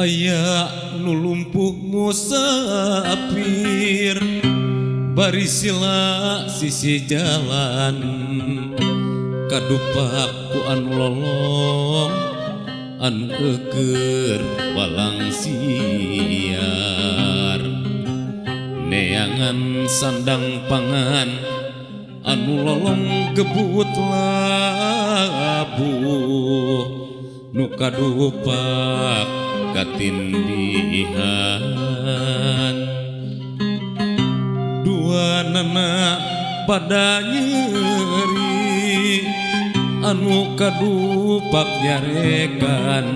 Aya nu lumpuh musafir bari sila sisi jalan, kadupak ku anu lolong anu eueur walang siar. Neangan sandang pangan anu lolong gebut labuh, nu kadupak katindihan. Dua nana pada nyeri anu kadupak nyarekan,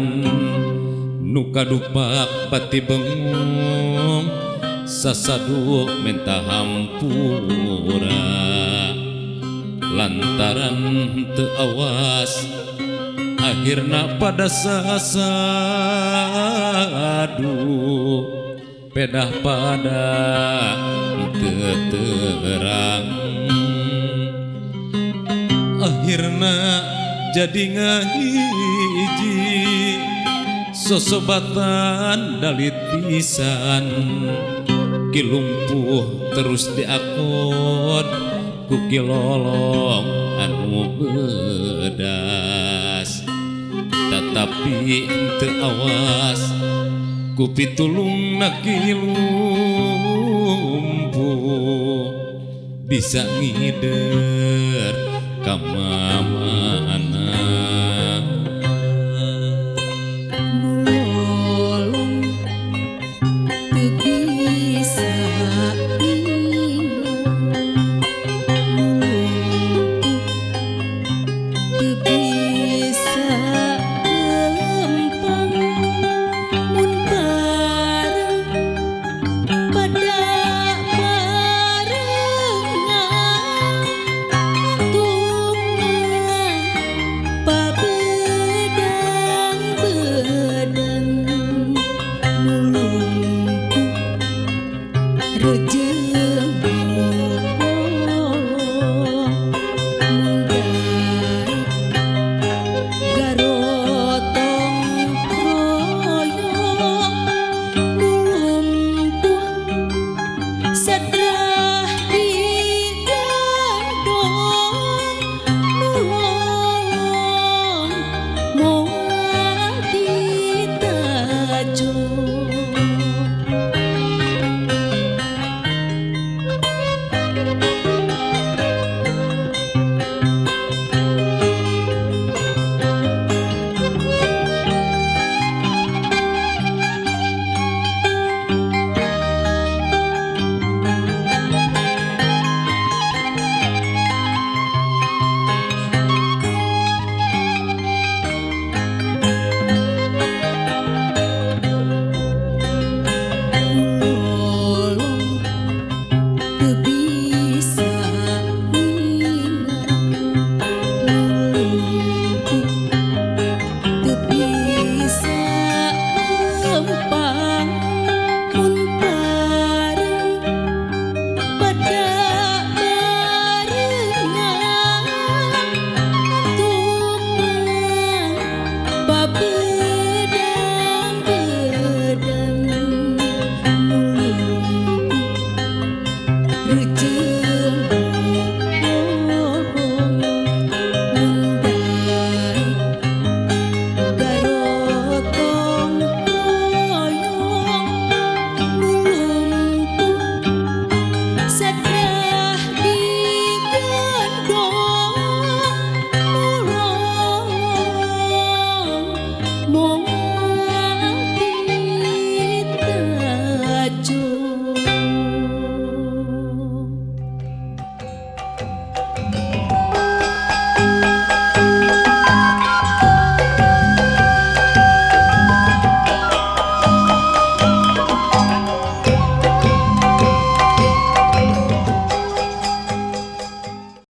nu kadupak pati bengong sasadu menta hampura. Lantaran teu awas akhirna pada sasadu pedah pada teu terang. Akhirna jadi ngahiji sosobatan dalit pisan, ki lumpuh terus diakon ku ki lolong anu bedas. Tetapi teu awas ku pitulungna ki lumpuh bisa ngider ka mamana.